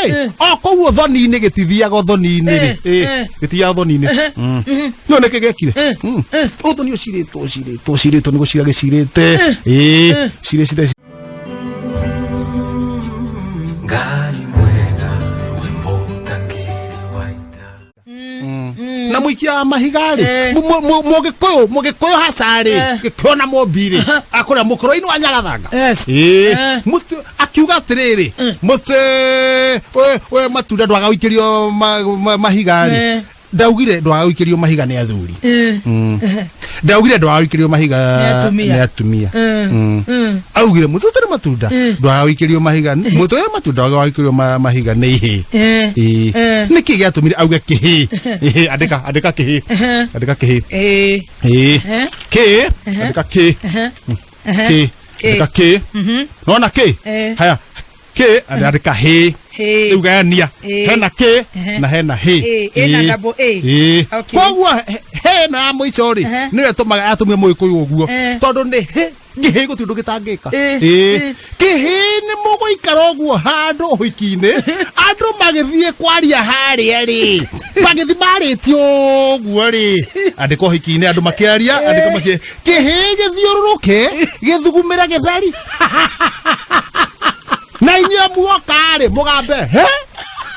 Kĩhĩ rĩ, o kũu ũthoni-inĩ gĩtithiaga ũthoni-inĩ rĩ. Gĩtithiaga ũthoni-inĩ. No nĩkĩ gĩekire? Ũthoni ũcirĩtwo ũcirĩtwo ũcirĩtwo nĩ gũcira gĩcirĩte. Ĩĩ, cirĩcire. Ngai mwega wĩmbo ũtangĩrĩ wa ita. Na mũikia wa mahiga rĩ, mũgĩkũyũ, mũgĩkũyũ haca rĩ, gĩkũyũ na mũmbi rĩ, akũrĩa mũkũrũ-inĩ wa Nyagathanga. Yes. Ĩĩ, mũtĩ akiuga atĩrĩrĩ, mũtĩ we matunda ndwaga gũikĩrio mahiga rĩ. Ndaugire ndwaga gũikĩrio mahiga nĩ athuri. Ndaugire ndwaga gũikĩrio mahiga Nĩ atumia. nĩ atumia. Augire mũtĩ ũtarĩ matunda ndwaga gũikĩrio mahiga, mũtĩ ũrĩ matunda ndwaga gũikĩrio mahiga nĩ ihĩĩ. Ĩĩ. Nĩkĩ gĩatũmire auge kĩhĩĩ? Ĩhĩ, andĩka, andĩka kĩhĩĩ, andĩka kĩhĩĩ. Ĩĩ, kĩ, andĩka kĩ, kĩ, andĩka kĩ. Nona kĩ? Haya, kĩ, andĩka hĩ. Hĩ. Rĩu gayania. Hena kĩ na hena hĩ. Ĩna double A. Ĩĩ. Okay. Koguo he ĩno ya mũico rĩ, nĩyo ĩtũmaga yatũmire mũgĩkũyũ ũguo. Tondũ nĩ hĩ, kĩhĩ gũtirĩ ũndũ gĩtangĩka. Ĩĩ. Kĩhĩ nĩ mũgũikara ũguo handũ ũhiki-inĩ, andũ magĩthiĩ kwaria harĩa rĩ, magĩthiĩ marĩtie ũguo rĩ, andĩka ũhiki-inĩ andũ makĩaria, andĩka makĩ kĩhĩ gĩthiũrũrũke gĩthugumĩre gĩtheri. Na inyuĩ muoka rĩ, mũgambe he,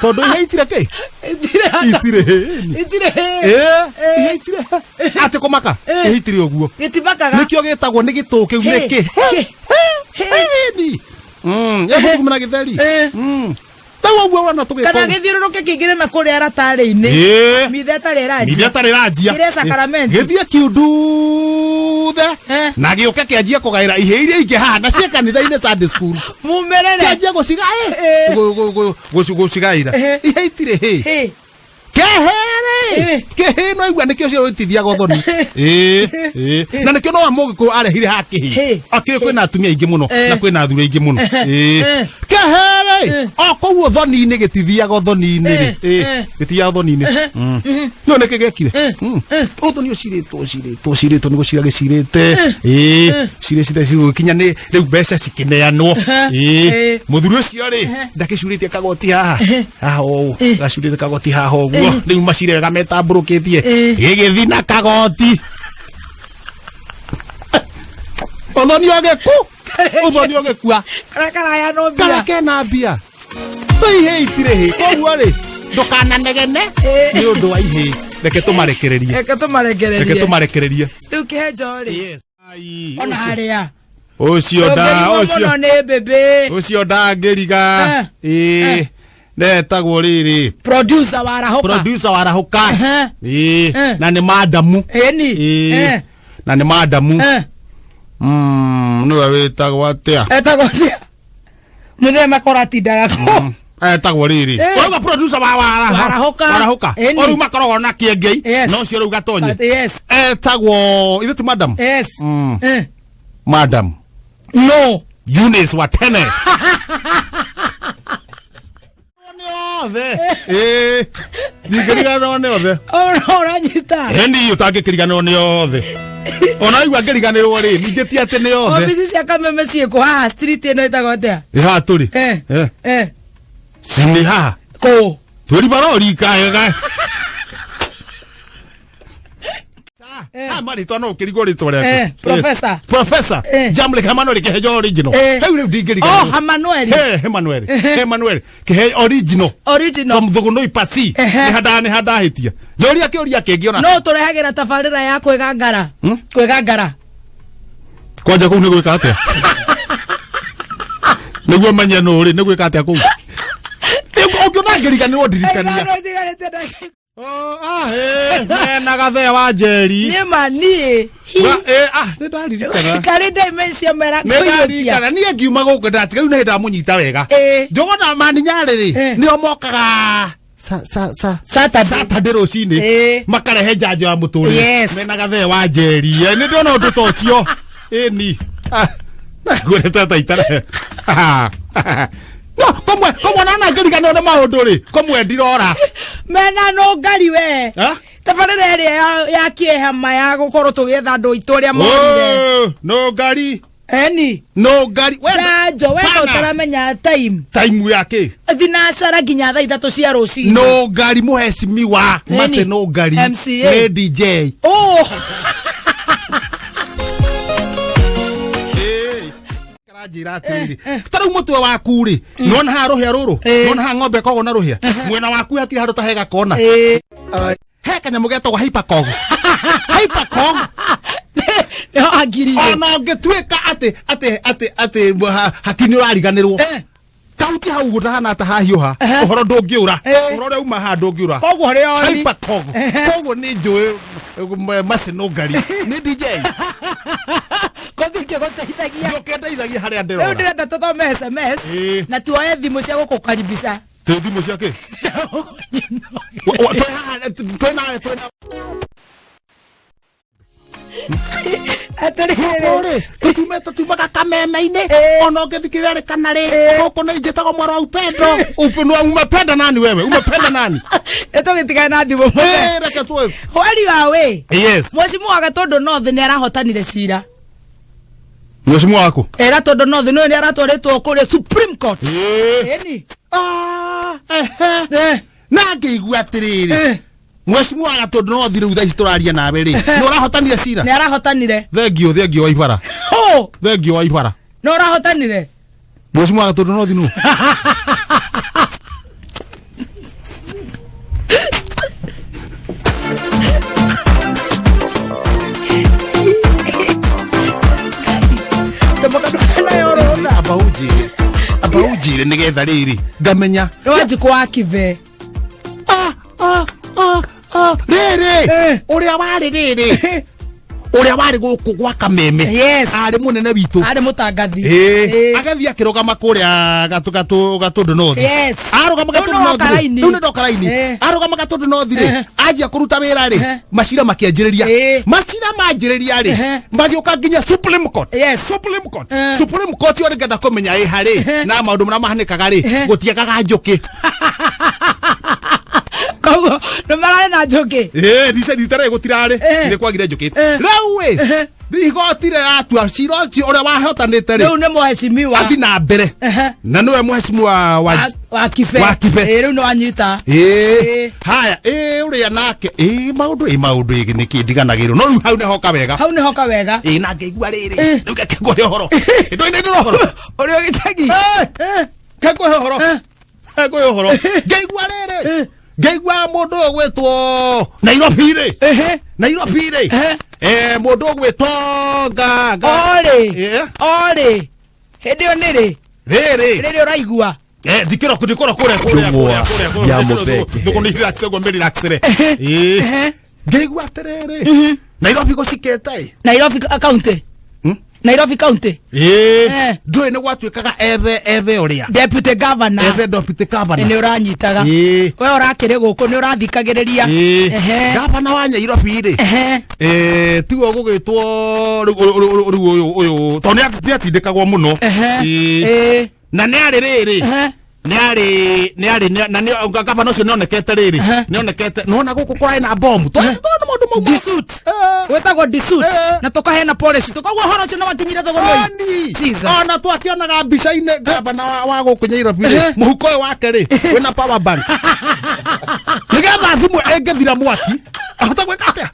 tondũ ihe itirĩ kĩ, itirĩ hĩni. Itirĩ. Ĩĩ, ihe itirĩ he. Atĩ kũmaka, ihe itirĩ ũguo. Gĩtimakaga. Nĩkĩo gĩtagwo nĩ gĩtũ kĩu nĩ kĩ. Kĩ. Hĩni. Gĩgũthugumĩra gĩtheri. Rĩu ũguo wona tũgĩka Kana ũguo. gĩthiũrũrũke kĩingĩre na kũrĩa ratarĩ-inĩ. Mitha ĩtarĩ ĩranjia. Mitha ĩtarĩ ĩranjia. Kĩrĩa sakaramenti. Gĩthiĩ kiunduthe. Na gĩũke kĩanjie kũgaĩra ihĩ iria ingĩ haha na ciĩ kanitha-inĩ Sunday school. Mumĩrĩre. Kĩanjie gũcigaĩ. Gũcigaĩra. Ihĩ itirĩ hĩ. Hĩ. Kĩhĩ rĩ, kĩhĩ no igua nĩkĩo cio wĩtithiaga ũthoni. Ĩĩ, ĩĩ. Na nĩkĩo no wa mũgĩkũyũ arehire haha kĩhĩ. Akĩũĩ kwĩna atumia aingĩ mũno na kwĩna athuri aingĩ mũno. Ĩĩ. Kĩhĩ rĩ, o kũu ũthoni-inĩ gĩtithiaga ũthoni-inĩ rĩ. Ĩĩ, gĩtithiaga ũthoni-inĩ. No nĩkĩ gĩekire? Ũthoni ũcirĩtwo, ũcirĩtwo, ũcirĩtwo nĩ gũcira gĩcirĩte. Ĩĩ, cirĩcire cigũkinya nĩ rĩu mbeca cikĩneanwo. Ĩĩ, mũthuri ũcio rĩ, ndakĩcurĩtie kagoti haha. Haha ũũ, gacurĩte kagoti haha ũguo. Rĩu macire wega metambũrũkĩtie. Gĩgĩthi na kagoti. Ũthoni ũgĩku. Ũthoni ũgĩkua. Karĩa karaheanwo mbia. Karĩa kena mbia. Rĩu ihĩĩ itirĩ hĩ. Koguo rĩ, ndũkananegene nĩ ũndũ wa ihĩĩ. Reke tũmarekererie. Reke tũmarekererie. Reke tũmarekererie. Rĩu kĩhenjo rĩ. Yes. Ai, Ona harĩa. Ũcio nda, Ũngĩrigwo ũcio. mũno nĩ mbĩmbĩ. Ũcio ndangĩriga. Ĩĩ. Netagwo rĩrĩ. Producer wa Arahũka. Producer wa Arahũka. Ĩĩ. Na nĩ madamu. Ĩni. Ĩĩ. Na nĩ madamu. Nĩwe wĩtagwo atĩa? Etagwo atĩa? Mũthenya koratindaga kũ? Etagwo rĩrĩ. Ũrauga producer wa Warahũka. Warahũka. Ĩni. Ũrĩu makoragwo na Kĩengei. Yes. Na ũcio rĩu Gatonye. Yes. Etagwo ithe ti madam? Yes. Madam. No. Eunice Watene. Nĩ othe. Ĩĩ. Ndingĩriganĩrwo nĩ othe. Ũranyita. Ĩni ũtangĩkĩriganĩrwo nĩ othe. Ona igua ngĩriganĩrwo rĩ, ningĩ ti atĩ nĩ othe. Obici cia Kameme ciĩkũ haha street ĩno ĩtagwo atĩa? Ĩ haha tũrĩ. Cinĩ haha. Kũ? Twĩri barori kaega. Ha marĩtwa no ũkĩrigwo rĩtwa rĩake. Professor. Professor. Jamle Emmanuel Kĩhenjo original. Hau rĩu ndingĩriganĩrwo. Oh, Emmanuel. Emmanuel. Emmanuel. Kĩhe original. Original. From Thugunui Pasi. Nĩ handa nĩ handahĩtia. Njũria kĩũria kĩngĩ ona. No tũrehagĩra tabarĩra ya kwĩgangara. Kwĩgangara. Kwanja kũu nĩ gwĩka atĩa? Nĩguo menye nũ rĩ, nĩ gwĩka atĩa kũu? Ũngĩona ngĩriganĩrwo ndirikania. Ithano itigarĩte ndagĩka. Mena gathea wa Njeri. Nĩ ma niĩ. Nĩ ndaririkana. Karĩ dementia mera Nĩ kũiyũkia. ndaririkana. Niĩ ngiuma gũkũ ndatiga rĩu nĩ ndamũnyita wega. Njũgũna maninyarĩ rĩ, nĩo mokaga Saturday. Saturday rũcinĩ makarehe njanjo ya mũtũrĩre. Yes. Mena gathee wa Njeri. Nĩ ndĩrona ũndũ ta ũcio. Ĩni. Naguo tata itare. No, komwe komwe nana ngĩriganĩrwo nĩ maũndũ rĩ, komwe ndirora. Mena no ngari we. Tabarĩra ĩrĩa ya kĩehama ya gũkorwo tũgĩetha andũ aitũ arĩa morire. Oh, no ngari. Eni. No ngari we Njanjo weka Bana. ũtaramenya time. Time yake. Thinacara nginya thaa 3 cia rũcinĩ. No ngari muheshimiwa Eni. Mase no ngari. MCA. Nĩ DJ. Oh. Karanjĩra atĩrĩrĩ, ta rĩu mũtwe waku rĩ, nĩwona haha rũhĩa rũrũ, nĩwona haha ng'ombe ĩkoragwo na rũhĩa, mwena waku hatirĩ handũ ta he gakona, he kanyamũ getagwo hypercog. Hypercog. Nĩho angirire. Ona ũngĩtuĩka atĩ atĩ atĩ atĩ hakiri nĩ ũrariganĩrwo, kahuti hau gũtahana ta hahiũha, ũhoro ndũngĩũra, ũhoro ũrĩa uma haha ndũngĩũra. Koguo rĩ oni. Hypercog. Koguo nĩ njũĩ Mercy Nũngari nĩ DJ. Kothi kĩgũteithagia. Nĩũkĩndeithagia harĩa Rĩu ndĩrora. ndĩrenda tũthome SMS na tuoye thimũ cia gũkũkaribisha. Twĩ thimũ cia kĩ? Twĩ twĩna Atĩrĩrĩ. Rĩ, tumaga kameme-inĩ, ona ũngĩthikĩrĩria rĩ kana rĩ, gũkũ nĩ njĩtagwo mwaro wa upendo. Upendo, umependa nani wewe? Umependa nani? Ĩtũgĩtigana na thimũ mũthee. Reke tuwe. Hweri wa wĩ. Yes. Mheshimiwa wa Gatũndũ North nĩ arahotanire cira. Mheshimiwa waku? Gatũndũ North nĩ aratwarĩtwo kũrĩa Supreme Court. Ĩni. Ehe. Na ngĩigua atĩrĩrĩ, Mheshimiwa Gatũndũ North rĩu thaa ici tũraria nawe rĩ, nĩ ũrahotanire cira? Nĩ arahotanire. Thengio, thengio wa ibara. Ho! Thengio wa ibara. Nĩ ũrahotanire? Mheshimiwa Gatũndũ North nũ? Amba ũnjĩre. Amba ũnjĩre nĩgetha rĩrĩ ngamenya. Nĩ Wanjikũ wa Kibe. Rĩrĩ ũrĩa warĩ rĩrĩ ũrĩa warĩ gũkũ gwa Kameme. Yes. Arĩ mũnene witũ. Arĩ mũtangathi. Agathiĩ akĩrũgama kũrĩa Gatũndũ North. Yes. Arũgama Rĩu Gatũndũ nĩ North woka rĩ. raini. Rĩu nĩ ndoka raini. Arũgama Gatũndũ North rĩ, anjia kũruta wĩra rĩ, macira makĩanjĩrĩria. Macira manjĩrĩria rĩ, magĩũka nginya Supreme Court. Yes. Supreme Court. Supreme Court yo ngenda kũmenya ĩ harĩ na maũndũ marĩa mahanĩkaga rĩ, gũtiagaga njũkĩ. Koguo nĩ mararĩ na njũkĩ. Rita rĩrĩ gũtirarĩ, nĩ kwagire njũkĩ. Rĩu ĩ, igoti rĩratua cira ũcio ũrĩa wahotanĩte rĩ. Rĩu nĩ mheshimiwa. Athi na mbere. Na nĩwe mheshimiwa wa Kibe. Wa Kibe. Rĩu nĩ wanyita. Haya, ũrĩa nake, maũndũ maũndũ nĩkĩ ndiganagĩrwo. No rĩu hau nĩhoka wega. Hau nĩhoka wega. Na ngĩigua rĩrĩ. Rĩu reke ngũhe ũhoro. Ndũinĩ ũhoro. Ũrĩa ũgĩtegi. Ke ngũhe ũhoro. Ngũhe ũhoro. Ngĩigua rĩrĩ. Ngĩigua mũndũ ũyũ gwĩtwo Nairobi rĩ. Nairobi rĩ. Mũndũ ũgwĩtwo nga. Orĩ. Orĩ. Hĩndĩ ĩyo nĩ rĩ? Rĩrĩ. Rĩrĩ ũraigua. Ndikĩro ndikĩro kũrĩa kũrĩa kũrĩa kũrĩa. Thũkũ nĩ relax ũguo mbe relax rĩ. Ngĩigua atĩrĩrĩ. Nairobi gũcikĩte ĩ. Nairobi county. Nairobi county. Ndũĩ nĩ gwatuĩkaga ethe ũrĩa. Deputy governor. Ethe deputy governor. Nĩ ũranyitaga. We ũrakĩrĩ gũkũ nĩ ũrathikagĩrĩria. Governor wa Nairobi rĩ. Tiwe ũgũgĩtwo rĩu ũyũ ũyũ tondũ nĩ atindĩkagwo mũno. Na nĩ arĩ rĩrĩ. Nĩ arĩ na nĩ gavana ũcio nĩonekete rĩrĩ. Nĩonekete nĩwona gũkũ kũrarĩ na bomu. Tondũ maũndũ mau. Disut. Wĩtagwo disut. Na tũkaheana policy. Tũkaguo ũhoro ũcio no wakinyire thogoro. Ona twakĩonaga mbica-inĩ gavana wa gũkũ Nairobi rĩ, mũhuko ũyũ wake rĩ, wĩna power bank. Nĩgetha thimũ ĩngĩthira mwaki, ahota gwĩka atĩa?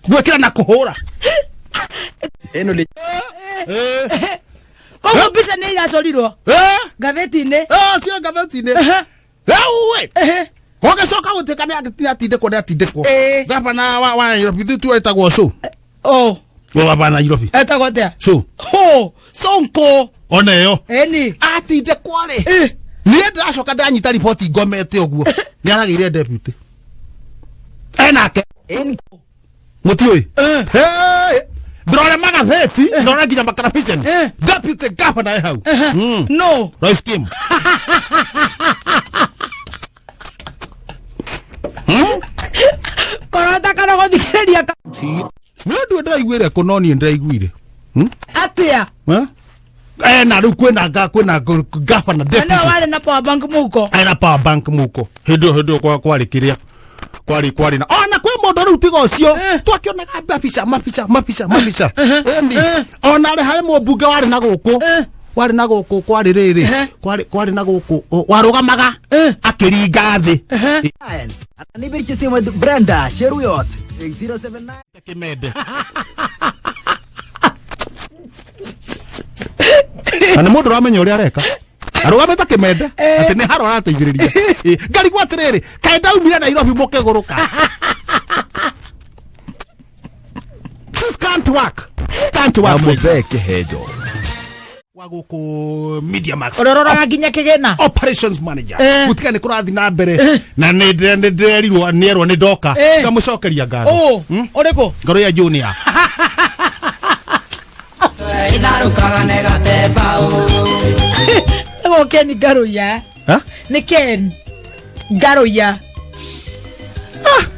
Gwĩkĩra na kũhũra. Koguo mbica nĩ iracorirwo ngathĩti-inĩ. Cio ngathĩti-inĩ. Rĩu ĩ, gũgĩcoka gũtuĩka nĩ atindĩkwo nĩ atindĩkwo. Gavana wa Nairobi tu etagwo Sũ. Wa Nairobi. Etagwo atĩa? Sũ. Sonko. Ona ĩyo. Ĩni. Atindĩkwo rĩ. Niĩ ndĩracoka ndanyita riboti ngomete ũguo. Nĩ aragĩire deputy. Enake. Mũtiũĩ? Ndĩrore magathĩti, ndĩrore nginya makarabiceni. Deputy governor e hau. No. Rice Kim. Korota kana gũthikĩrĩria. Nĩ ũndũ ndĩraiguire kũ no niĩ ndĩraiguire. Atĩa? Na rĩu kwĩna governor deputy. Na warĩ na power bank mũhuko. Ena power bank mũhuko. Hĩndĩ ĩyo kwarĩ kĩrĩa. Kwarĩ na. Ona kwĩ Mũndũ rĩu tiga ũcio twakĩonaga mabica mabica mabica mabica ĩni ona rĩ harĩ mũmbunge warĩ na gũkũ warĩ na gũkũ kwarĩ rĩrĩ kwarĩ kwarĩ na gũkũ warũgamaga akĩringa thĩ. Anibiriche simu Brenda Cheruiyot 079 Kĩmende na nĩ mũndũ ũramenya ũrĩa areka arũgamĩte kĩmende atĩ nĩ haro arateithĩrĩria. Ngarigwo atĩrĩrĩ, kaĩ ndaumire Nairobi mũkĩgũrũka. This can't work. Can't work. Mũthee Kĩhenjo. Wa gũkũ Media Max. Ũrĩa ũroraga nginya kĩgĩna. Operations manager. Gũtiga nĩ kũrathiĩ na mbere na nĩ ndĩrerirwo nĩerwo nĩ ndoka ngamũcokeria ngatho. Ũ ũrĩkũ? Ngoro ya Junior. Ĩgwo Ken Ngaruiya. Ha? Nĩ Ken Ngaruiya.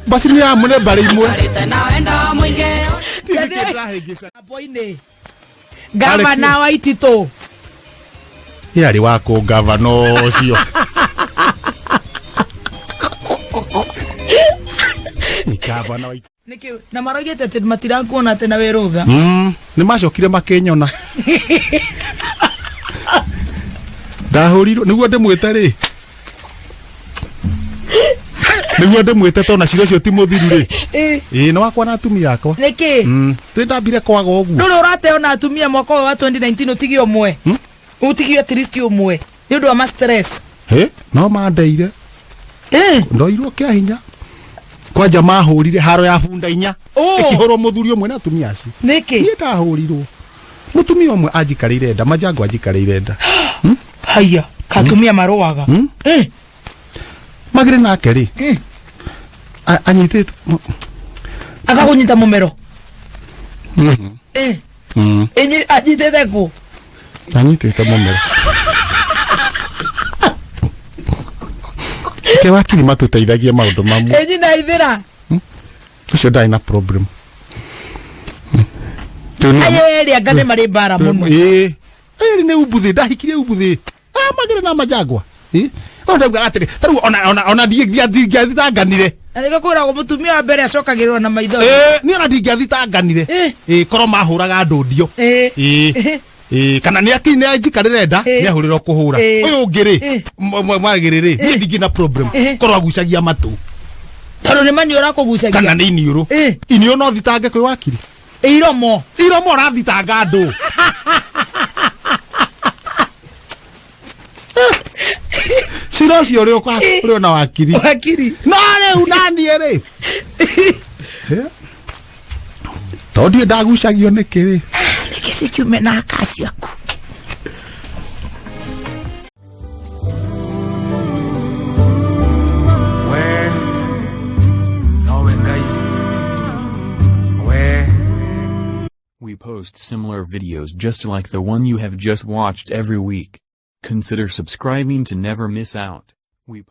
Basi nĩ ya mũne mbarĩ imwe. Ti nĩkĩ ndĩrahĩngĩca. Boinĩ. Gavana wa Ititũ. Ye arĩ wa kũ gavana ũcio? Nĩ gavana wa Nĩkĩ na maroigĩte atĩ matirakuona atĩ na wĩ rũtha. Nĩ macokire makĩnyona. Ndahũrirwo nĩguo ndĩmwĩte rĩ. Nĩguo ndĩmwĩte tondũ na cira ũcio ti mũthiru rĩ. Ĩĩ nĩ wakwa na atumia akwa. Nĩkĩ? Twĩ ndambire kwaga ũguo. Ndũrĩ ũrateo na atumia mwaka ũyũ wa 2019 ũtige ũmwe. Ũtige at least ũmwe. Nĩ ũndũ wa ma stress. Hĩ, no mandeire. Ndoirwo kĩa hinya. Kwanja mahũrire haro ya bunda inya. Ĩkĩhũrwo mũthuri ũmwe na atumia acio. Nĩkĩ? Niĩ ndahũrirwo. Mũtumia ũmwe anjikarĩire nda, Majango anjikarĩire nda. Haya, katumia marũaga. Magĩrĩ nake rĩ. Anyitĩte Agakũnyita mũmero. Anyitĩte kũ? Anyitĩte mũmero. Ke wakiri matũteithagie maũndũ mamwe. Ĩnyi na ithĩra. Ũcio ndarĩ na problem. Aya erĩ anga nĩ marĩ mbara mũno. Ĩĩ. Ĩrĩ nĩ umbuthĩ, ndahikirie umbuthĩ. Magĩrĩ na Majangwa. Ĩĩ. No ndauga atĩrĩ, ta rĩu ona ona ona ndingĩathitanganire. Na nĩkĩo kwĩragwo mũtumia wa mbere acokagĩrĩrwo na maitho. Ĩĩ, niĩ ona ndingĩathitanganire. Ĩĩ, korwo mahũraga andũ ndio. Ĩĩ. Ĩĩ, kana nĩ aki nĩ anjikarĩre nda, nĩ ahũrĩrwo kũhũra. Ũyũ ũngĩ rĩ, Magĩrĩ rĩ, niĩ ndingĩ na problem. Korwo agucagia matũ. Tondũ nĩ maniũrũ akũgucagia. Kana nĩ iniũrũ. Iniũrũ no thitange kwĩ wakiri. Iromo. Iromo ũrathitanga andũ. Cira ũcio ũrĩ ũrĩ ona wakiri. Wakiri. No rĩu naniĩ rĩ. Tondũ ndiũĩ ndagucagio nĩkĩ rĩ. Nĩkĩ cikiume na akacio aku. We nowe Ngai. We. We post similar videos just like the one you have just watched every week. Consider subscribing to never miss out. We